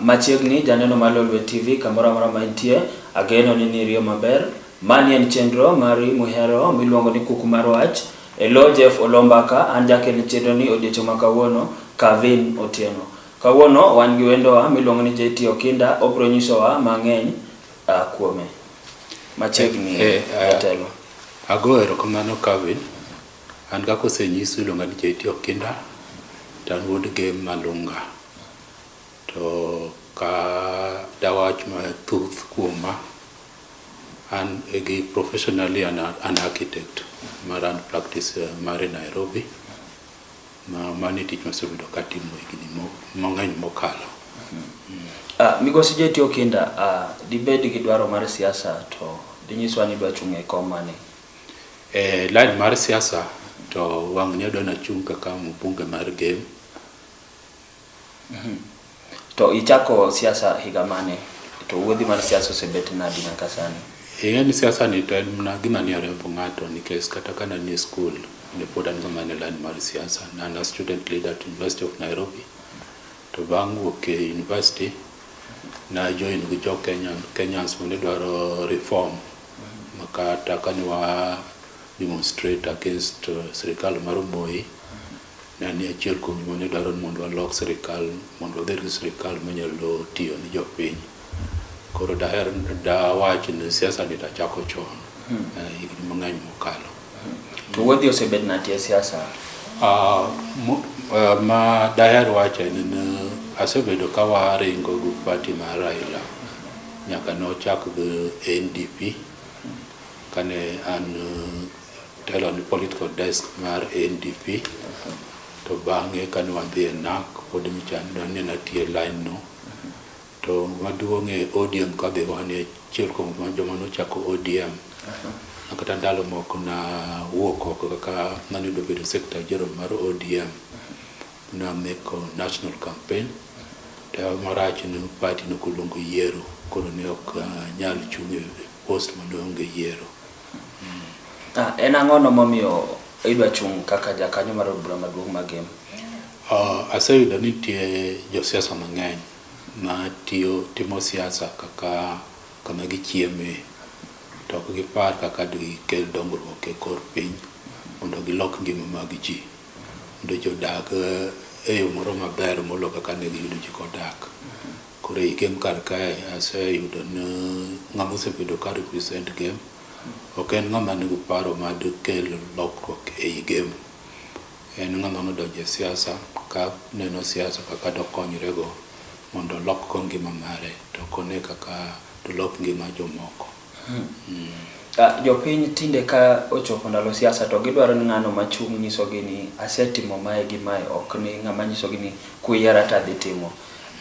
Machiegni janeno mar Lolwe TV kamoro amora ma intie, ageno ni niriyo maber. Mani en chenro mari muhero miluongo ni Kuku mar Wach. E lo Jeff Olombaka, an jakel chenro ni odiochieng' ma kawuono, Kavin Otieno. Kawuono wan gi wendowa miluongo ni JT Okinda, obiro nyisowa mang'eny kuome. Machiegni jatelo. Ago erokamano Kavin. An kaka osenyisu iluonga ni JT Okinda, to an wuod Gem Malunga. To ka dawach mathoth kuoma, an gi professionally an an architect ma run practice mare Nairobi. Ma mano e tich masebedo katimo higni mang'eny mokalo. Migosi JT Okinda, dibed gi dwaro mar siasa to dinyiswa ni idwa chung' e kom mane? E line mar siasa to wang' ni adwa nachung' kaka mbunge mar Gem. To ichako siasa higa mane? To wuodhi mar siasa osebet nadi nyaka sani? Ing'e ni siasa ni to en mana gima ni oriembo ng'ato nikech kata ka ne school ne pod an ga mana e line mar siasa. Ne an a student leader at University of Nairobi. To bang' wuok e university, na join gi jo Kenya, Kenyans mane dwaro reform. Makata kane wa demonstrate against sirikal mar Moi, ne an achiel kuom joma ne dwaro ni mondo walok sirikal mondo wabed gi sirikal manyalo tiyo ni jopiny. Koro daher dawach ni siasa ni tachako chon, higni mang'eny mokalo. To wuodhi osebet nadi e siasa? Ma daher wacho en ni asebedo ka waringo gi party mar Raila nyaka nochak gi NDP kane an telo ni political desk mar NDP to bang'e kane wadhi e NARC pod ne natie e line no. To maduong' e ODM kadhi wan e achiel kuom joma nochako ODM. Kata ndalo moko nawuok oko kaka nayudo bedo secretary general mar ODM. Nameko national campaign. To marach ni party nokoluongo yiero koro ne ok nyal chung' e post mane onge yiero. En ang'o no momiyo idwa chung' kaka jakanyo mar od bura maduong' ma Gem? Aseyudo ni nitie josiasa mang'eny ma tiyo timo siasa kaka kama gichieme to ok gipar kaka dikel dongruok e kor piny mondo gilok ngima mag ji mondo ji odag e yo moro maber molo kaka ne giyudo ji kodak. Koro ei Gem kar kae aseyudo ni ng'ama osebedo ka represent Gem ok en ng'ama nigi paro mar kel lokruok ei Gem. En ng'ama nodonjo e siasa ka neno siasa kaka dokonyrego mondo olok go ngima mare to ok one kaka dolok ngima jomoko. Jopiny tinde ka ochopo ndalo siasa to gidwaro ni ng'ano machung' nyisogi ni asetimo mae gi mae, ok ni ng'ama nyisogi ni kuyiera to adhi timo.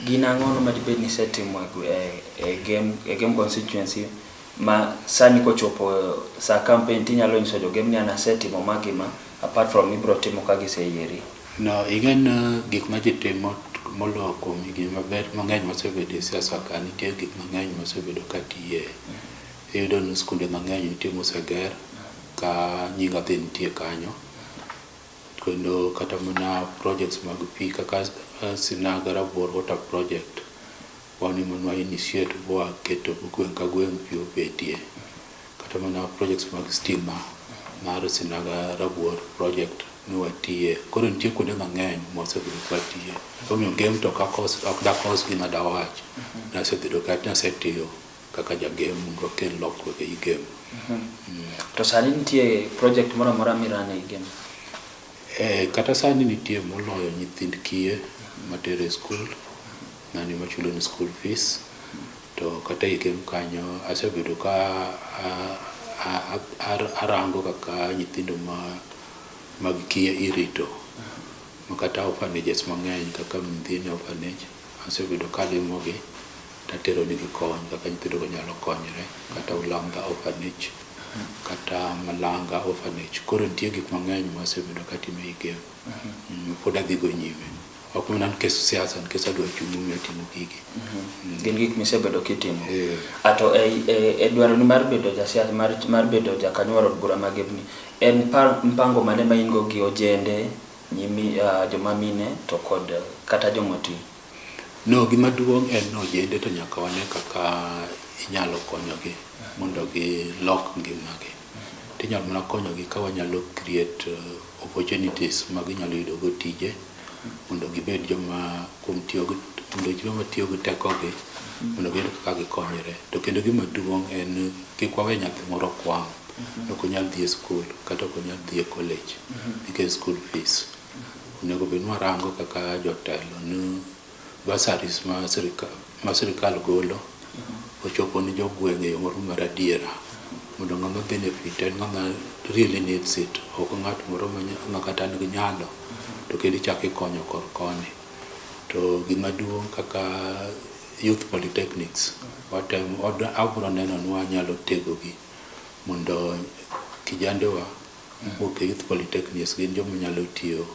Gin ang'o no madibed ni isetimo e Gem constituency ma sani kochopo sa campaign tinyalo nyiso jo Gem ni an asetimo ma gi ma apart from ibiro timo ka giseyieri? No, ing'e ni gik ma ji timo moloyo kuom higni maber mang'eny mosebedo e siasa ka nitie gik mang'eny mosebedo ka tiye. Iyudo ni skunde mang'eny nitie moseger ka nyinga be nitie kanyo. Kendo kata mana projects mag pi kaka Sinaga Rabuor Water Project wan ema ne initiate bwaketo gweng' ka gweng' pi obetie. Kata mana projects mag stima mar Sinaga Rabuor project ne watiye. Koro nitie kuonde mang'eny mwasebedo ka watiye. Omiyo Gem to ok dakos gima dawach. Nasebedo ka nasetiyo kaka ja Gem mondo akel lokruok ei Gem. To sani nitie project moro amora mirano ei Gem? Kata sani nitie moloyo nyithind kiye matero e skul, ng'ani machulo ni school fees. To kata ei Gem kanyo asebedo ka arango kaka nyithindo mag kiye irito. Makata orphanages mang'eny kaka Mdhini orphanage asebedo kalimogi tatero negi kony kaka nyithindo go nyalo konyre. Kata Ulanga orphanage, kata Malanga orphanage. Koro nitie gik mang'eny masebedo katimo ei Gem. Pod adhi go nyime. Ok mana nikech siasa, nikech adwa chung' momiyo atimo gigi. Gin gik misebedo kitimo. Ato e dwaroni mar bedo jasiasa, mar bedo jakanyo mar od bura ma Gem ni, en mpango mane ma in go gi ojende, joma mine to kod kata joma oti? No, gima duong' en ni ojende to nyaka wane kaka inyalo konyogi mondo gilok ngimagi. Tinyalo mana konyogi ka wanyalo create opportunities ma ginyalo yudo go tije mondo gibed joma kuom tiyo gi mondo joma tiyo gi tekogi mondo giyud kaka gikonyre. To kendo gima duong' en kik wawe nyathi moro kwam ok onyal dhi e skul kata ok onyal dhi e college nikech school fees. Onego bed ni warango kaka jotelo ni bursaries ma sirikal golo ochopo ne jogweng' e yo moro mar adiera mondo ng'ama benefit en ng'ama really needs it ok ng'at moro ma kata nigi nyalo to kendo ichako ikonyo kor koni. To gima duong' kaka youth polytechnics watemo abiro neno ni wanyalo tegogi mondo kijandewa mowuok e youth polytechnics gin joma nyalo tiyo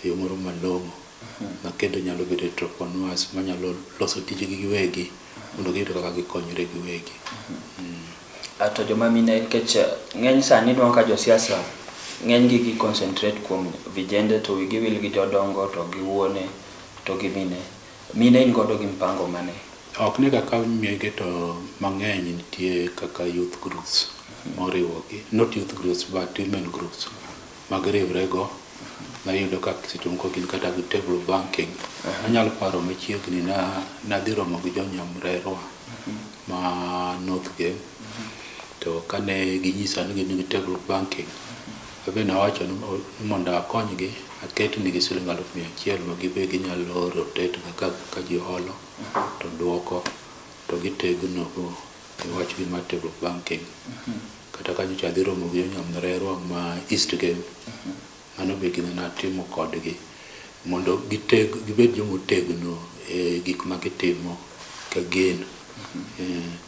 e yo moro malong'o ma kendo nyalo bedo entrepreneurs manyalo loso tijegi giwegi mondo giyud kaka gikonyre giwegi. To joma mine nikech ng'eny sani inwang'o ka josiasa ng'eny gi gi concentrate kuom vijende to wigi wil gi jodongo to gi wuone to gi mine. Mine in godo gi mpango mane? Ok ni kaka mege to mang'eny nitie kaka youth groups moriwogi, not youth groups but women groups magiriwre go mayudo ka seche moko gin kata gi table banking. Anyalo paro machiegni na nadhi romo gi jo Nyamrerwa ma North Gem to kane ginyisa ni gin gi table banking abe nawacho ni mondo akonygi aket nigi siling 100,000 ma gibe ginyalo rotate kaka ka ji holo to duoko to gitegno go e wachgi mar table banking. Kata kanyocha adhi romo gi jo Nyamrerwa ma East Gem mano be gima natimo kodgi mondo giteg gibed joma otegno e gik ma gitimo ka gin.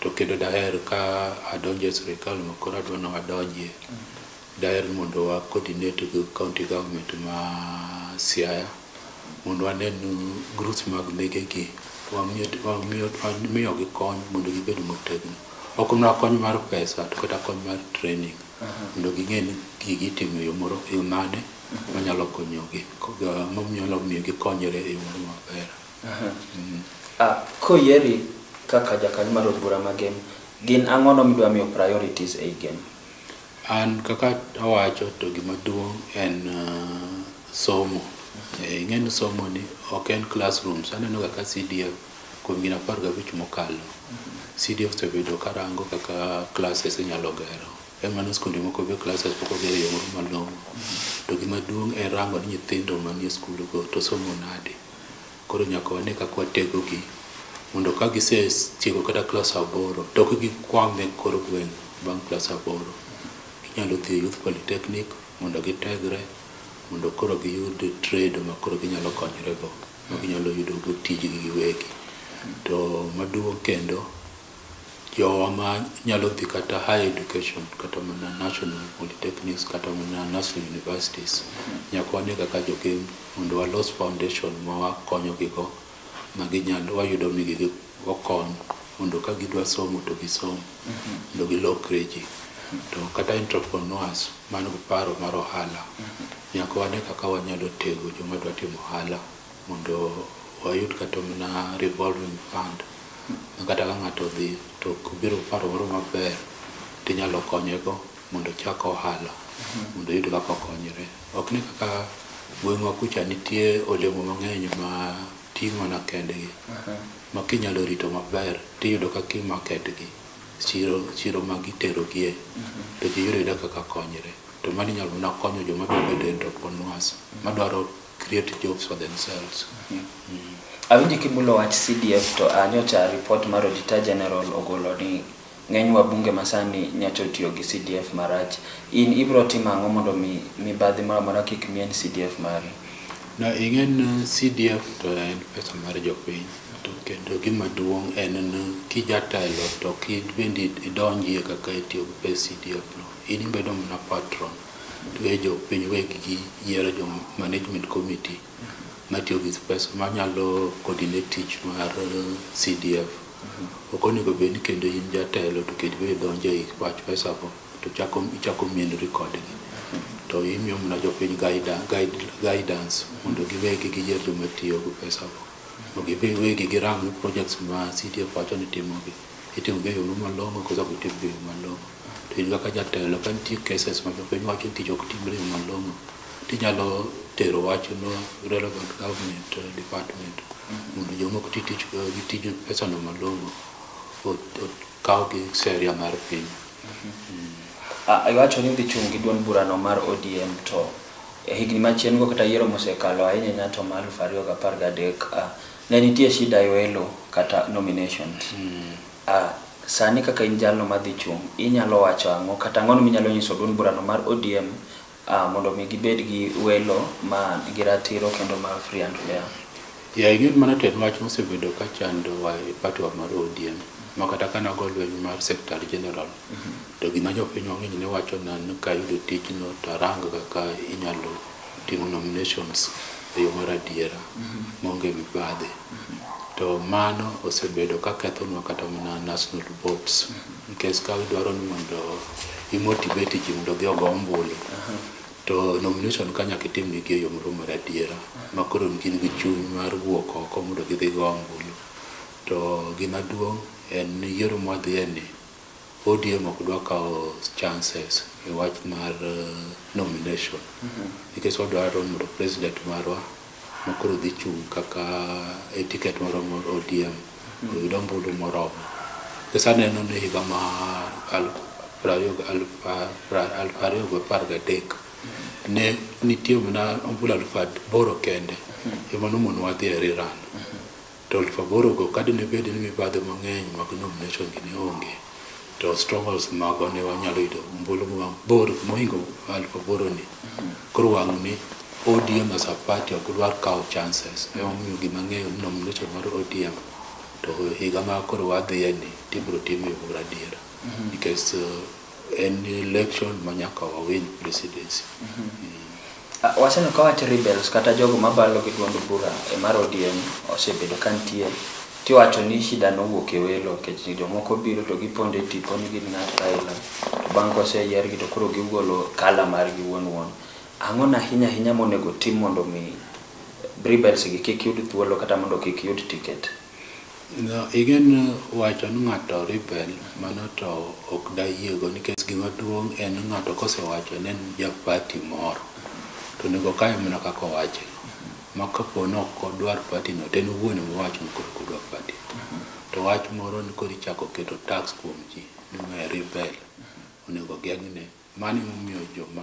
To kendo daher ka adonjo e sirikal ma koro adwa ni wadonjie, daher mondo wa coordinate gi county government ma Siaya mondo wane ni groups mag mege gi wamiyogi kony mondo gibed motegno. Ok mana kony mar pesa to kata kony mar training mondo ging'e ni gigi itimo e yo moro e yo mane manyalo konyogi manyalo miyo gikonyre e yo moro maber. Koyieri kaka jakanyo mar od bura ma Gem, gin ang'o no midwa miyo priorities ei Gem? An kaka awacho to gima duong' en somo. Ing'e ni somo ni ok en classrooms. Aneno ga ka CDF kuom higni 15 mokalo, CDF osebedo karango kaka classes inyalo gero. En mana skunde moko be classes pok oger e yo moro malong'o. To gima duong' en rango ni nyithindo manie skul go to somo nade. Koro nyaka wane kaka watego gi mondo ka gisetieko kata klas 8 to ok gikwam e kor gweng' bang' klas 8. Ginyalo dhi e youth polytechnic mondo gitegre mondo koro giyud trade ma koro ginyalo konyre go ma ginyalo yudo go tijgi giwegi. To maduong' kendo jowa ma nyalo dhi kata higher education kata mana national polytechnics kata mana national universities nyaka wane kaka jogem mondo walos foundation ma wakonyogi go ma ginyalo wayudo ni gi okony mondo ka gidwa somo to gisom mondo gilokre ji. To kata entrepreneurs man gi paro mar ohala nyaka wane kaka wanyalo tego joma dwa timo ohala mondo wayud kata mana revolving fund ma kata ka ng'ato odhi to obiro gi paro moro maber tinyalo konye go mondo ochak ohala mondo oyud kaka okonyre. Ok ni kaka gweng'wa kucha nitie olemo mang'eny ma ti mana kendgi ma kinyalo rito maber tiyudo kaka i market gi chiro chiro ma giterogie to ji yudo ayuda kaka konyre. To mano inyalo mana konyo joma dwa bedo entrepreneurs madwaro create jobs for themselves. Awinji kimulo wach CDF to nyocha report mar Auditor General ogolo ni ng'eny wabunge masani nyocha otiyo gi CDF marach. In ibiro timo ang'o mondo mi mibadhi moro amora kik mien CDF mari? No, ing'e ni CDF to en pesa mar jopiny to kendo gima duong' en ni kijatelo to ok bende idonjie kaka itiyo gi pes CDF no. In ibedo mana patron to we jopiny wegi yiero jo management committee matiyo gi pesa manyalo coordinate tich mar CDF. Ok onego bed ni kendo in jatelo to kendo be idonjo e wach pesa go to ichako mienori kodgi. To imiyo mana jopiny guidance mondo giwegi giyier joma tiyo gi pesa go. Mondo gibed wegi girang ni projects ma CDF wacho ni timogi, itimogi e yo malong'o koso ok gitimgi e yo malong'o. To in kaka jatelo ka nitie cases ma jopiny wacho ni tich ok timre e yo malong'o, tinyalo tero wachno relevant government department mondo joma ok ti tich gi tij pesano malong'o okaw gi sheria mar piny. Iwacho ni idhi chung' gi duond burano mar ODM to e higni machien go kata yiero mosekalo ahinya ahinya to ma 2013 ne nitie shida e welo kata nominations. Sani kaka in jalno madhi chung' inyalo wacho ang'o kata ang'ono minyalo nyiso duond burano mar ODM mondo mi gibed gi welo ma gi ratiro kendo ma free and fair? Ya ing'e ni mano to en wach mosebedo ka chandowa e party wa mar ODM. Ma kata ka nago lweny mar Secretary General, to gima jopiny mang'eny ne wacho na ni kayudo tijno to arang kaka inyalo timo nominations e yo mar adiera maonge mibadhi. To mano osebedo ka kethonwa kata mana national votes. Nikech ka idwaro ni mondo i motivate ji mondo odhi ogo ombulu, to nomination ka nyaka itim negi e yo moro mar adiera ma koro gin gi chuny mar wuok oko mondo gidhi go ombulu. To gima duong' en ni yiero mwadhiye ni ODM ok dwa kawo chances e wach mar nomination. Nikech wadwaro mondo president marwa ma koro dhi chung' kaka e ticket marwa mar ODM oyud ombulu moromo. Nikech aneno ni higa mar 2013 ne nitie mana ombulu 8,000 kende ema nomonowa dhi e rerun. To 8,000 go ka dine bed ni mibadhi mang'eny mag nomination gi ne onge, to strongholds magwa ne wanyalo yudo ombulu mabor mohingo 8,000 ni. Koro wang' ni ODM as a party ok dwar kawo chances. Emomiyo gima ang'eyo ni nomination mar ODM to higa ma koro wadhiye ni tibiro tim e yo mar adiera. Nikech en election ma nyaka wa win presidency. Waseneno ka wach rebels kata jogo mabalo gi duond bura e mar ODM osebedo ka nitie. Tiwacho ni shida nowuok e welo nikech jomoko biro to gipondo e tipo ni gin ng'at Raila. To bang' koseyiergi to koro gigolo colour margi wuon wuon. Ang'o no ahinya ahinya monego tim mondo mi rebels gi kik yud thuolo kata mondo kik yud ticket? No, ing'e wacho ni ng'ato rebel mano to ok dayiego nikech gima duong' en ni ng'ato kosewacho ni en ja party moro to onego okawe mana kaka owache. Ma kapo ni ok odwar party no to en owuon ema owacho ni koro ok odwar party. To wach moro ni koro ichako keto tax kuom ji ni mae rebel onego geng'ne. Mano emomiyo joma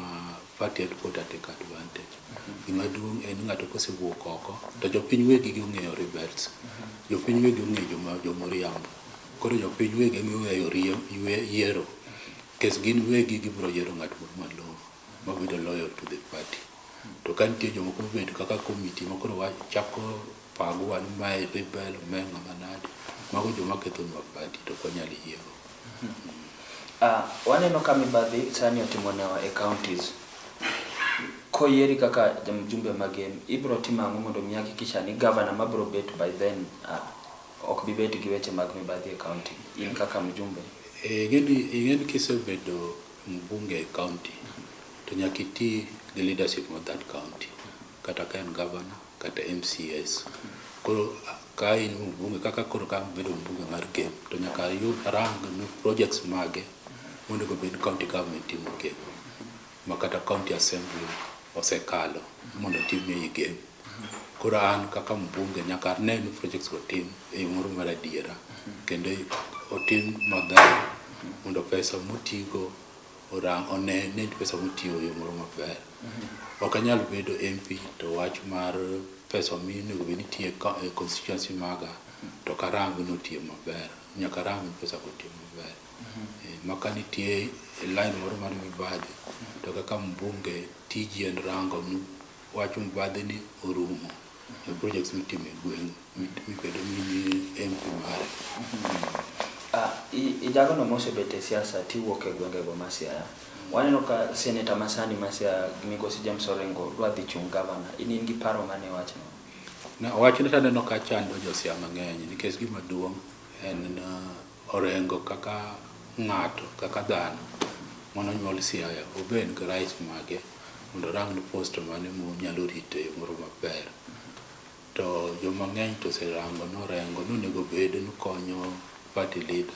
party headquarter take advantage. Gima duong' en ni ng'ato kosewuok oko to jopiny wegi gi ong'eyo rebels. Jopiny wegi ong'eyo joma jomoriambo. Koro jopiny wegi ema iweyo yiero. Nikech gin wegi gibiro yiero ng'at moro malong'o mabedo loyal to the party. To ka nitie jomoko mobedo kaka committee ma koro chako pagowa ni mae rebel, mae ng'ama nade. Mago joma kethonwa party to ok wanyal yiego. Waneno ka mibadhi sani otimo newa e counties. Koyieri kaka mjumbe ma Gem, ibiro timo ang'o mondo mi hakikisha ni governor mabiro bet by then ok bi bet gi weche mag mibadhi e county? In kaka mjumbe. Ing'eni kisebedo mbunge e county to nyaka iti gi leadership of that county. Kata ka en governor, kata MCAs. Koro ka in mbunge kaka koro ka abedo mbunge mar Gem to nyaka ayud arang ni projects mage monego bed ni county government timo Gem. Ma kata county assembly osekalo mondo otim ei Gem. Koro an kaka mbunge nyaka ane ni projects go otim e yo moro mar adiera. Kendo otim maber mondo pesa motigo orang one ni pesa motiyo e yo moro maber. Ok anyal bedo MP to wach mar pesa monego bed ni tiyo e constituency maga to ok arang ni otiyo maber. Nyaka arang ni pesa go otiyo maber. Ma ka nitie line moro mar mibadhi to kaka mbunge tiji en rango ni wach mibadhi ni orumo e projects mitimo e gweng' mibedo ni MP mare. Ijagono mosebet e siasa tiwuok e gwengego ma Siaya. Waneno ka seneta masani ma Siaya migosi James Orengo dwa dhi chung' gavana. In in gi paro mane e wachno? Na wachno to aneno ka chando jo Siaya mang'eny nikech gima duong' en Orengo kaka ng'ato kaka dhano manonyuol Siaya obe en gi rights mage mondo orang ni post mane monyalo rito e yo moro maber. To joma ng'eny to oserango ni Orengo nonego bed ni konyo party leader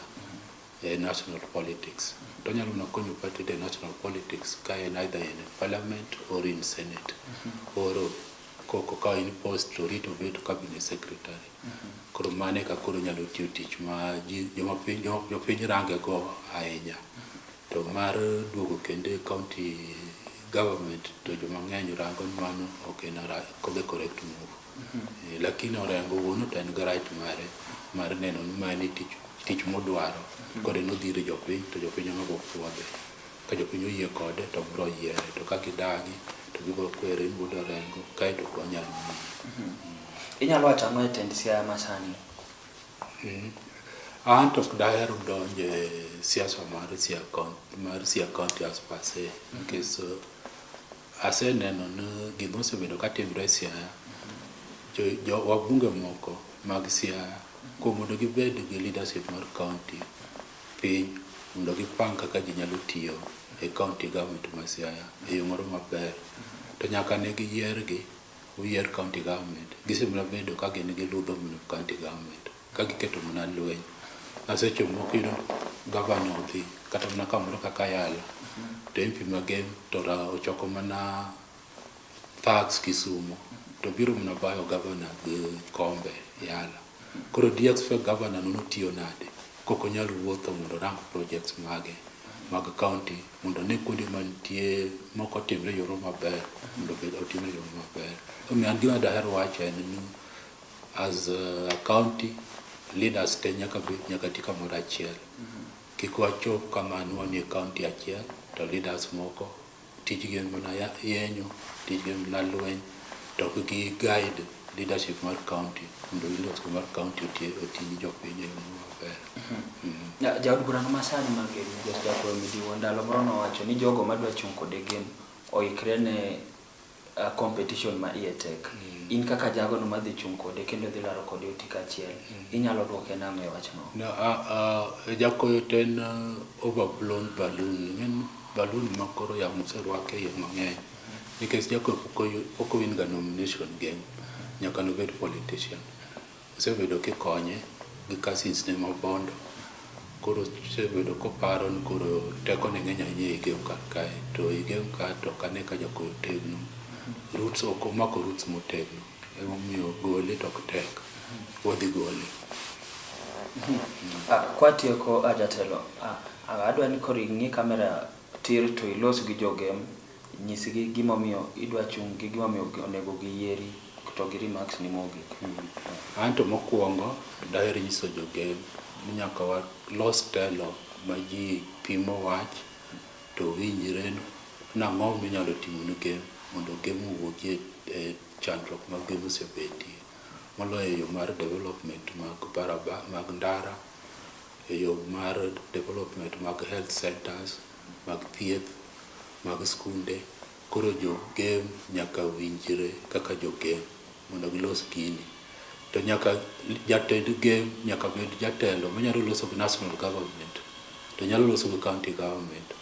e national politics. To onyalo mana konyo party leader e national politics ka en either in parliament or in senate. Koro kok okawo in post to orito obed cabinet secretary. Koro mano eka koro onyalo tiyo tich ma ji joma piny jopiny range go ahinya. To mar duogo kendo e county government to joma ng'eny rango ni mano ok en the correct move. Lakini Orengo wuon to en gi right mare mar neno ni ma en tich tich modwaro. Koro en odhi ir jopiny to jopiny ema biro puodhe. Ka jopiny oyie kode to biro yiere to ka gidagi to gibiro kwere ni wuod Orengo kaeto ok wanyal miyi. Inyalo wacho ang'o e tend Siaya masani? An to ok daher donjo e siasa mar Siaya County, mar Siaya County as per se nikech aseneno ni gima osebedo katimre e Siaya, jo wabunge moko mag Siaya kuom mondo gibed gi leadership mar county piny mondo gipang kaka ji nyalo tiyo e county government ma Siaya e yo moro maber. To nyaka ne giyiergi, oyier county government, gisemana bedo ka gin giludho mana county government ka giketo mana lweny. Ma seche moko iyudo gavana odhi kata mana kamoro kaka Yala to MP ma Gem to ochoko mana thugs Kisumo to biro mana bayo gavana gi kombe Yala. Koro di expect gavana no notiyo nade kok onyal wuotho mondo orang projects mage mag county mondo one kuonde mantie mok otimre e yor maber mondo obed otimre e yor maber. Omiyo an gima daher wacho en ni as a county leaders te nyaka bed nyaka ti kamoro achiel. Kik wachop kama wanie county achiel to leaders moko tijgi en mana yenyo, tijgi en mana lweny to ok gi guide leadership mar county mondo leadership mar county oti ni jopiny e yo maber. Jaod burano masani mar Gem Migosi Jakoyo Midiwo ndalo moro nowacho ni jogo madwa chung' kode Gem oikre ne competition ma iye tek. In kaka jagono madhi chung' kode kendo dhi laro kode otiko achiel, inyalo duoke nang'o e wachno? No, Jakoyo to en overblown balloon. Ing'eni balloon ma koro yamo oserwake iye mang'eny. Nikech Jakoyo pok owin ga nomination Gem nyaka nobed politician. Osebedo kikonye gi cousins ne ma Bondo. Koro osebedo koparo ni koro tekone ng'eny ahinya ei Gem kar kae. To ei Gem ka to ok ane ka Jakoyo tegno. Roots ok omako roots motegno. Emomiyo gole to ok tek. Wadhi gole. Kwatieko jatelo, adwa ni koro ing'i kamera tir to ilos gi jo Gem, nyisgi gimomiyo idwa chung' gi gimomiyo onego giyieri to gi remarks ni mogik. Anto mokwongo daher nyiso jo Gem ni nyaka walos telo ma ji pimo wach to winjre nang'o minyalo timo ne Gem mondo Gem owuogie e chandruok ma Gem osebetie. Moloyo e yo mar development mag barabara mag ndara, e yo mar development mag health centers, mag thieth, mag skunde. Koro jo Gem nyaka winjre kaka jo Gem mondo gilos gini. To nyaka jatend Gem nyaka bed jatelo manyalo loso gi national government to nyalo loso gi county government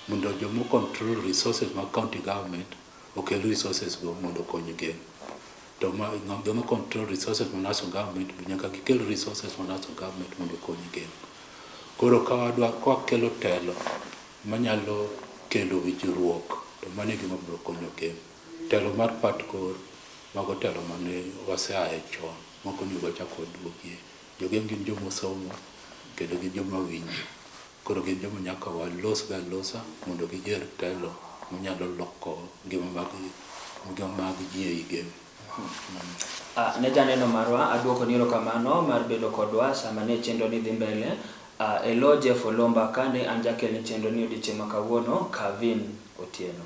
mondo jomo control resources mag county government okel resources go mondo okony Gem. To ma joma control resources mag national government be nyaka gikel resources mag national government mondo okony Gem. Koro ka wadwa ka wakelo telo manyalo kelo winjruok to mano e gima biro konyo Gem. Telo mar pat kor mago telo mane waseaye chon mok onego wachak waduogie. Jo Gem gin joma osomo kendo gin joma winjo. Koro gin joma nyaka walos go alosa mondo giyier telo manyalo loko ngima mag ji ei Gem. Ne janeno marwa, aduoko ni erokamano mar bedo kodwa sama ne chenro ni dhi mbele. E lo Jeff Olomba ka ne an jakelni chenro ni odiochieng' ma kawuono, Kavin Otieno.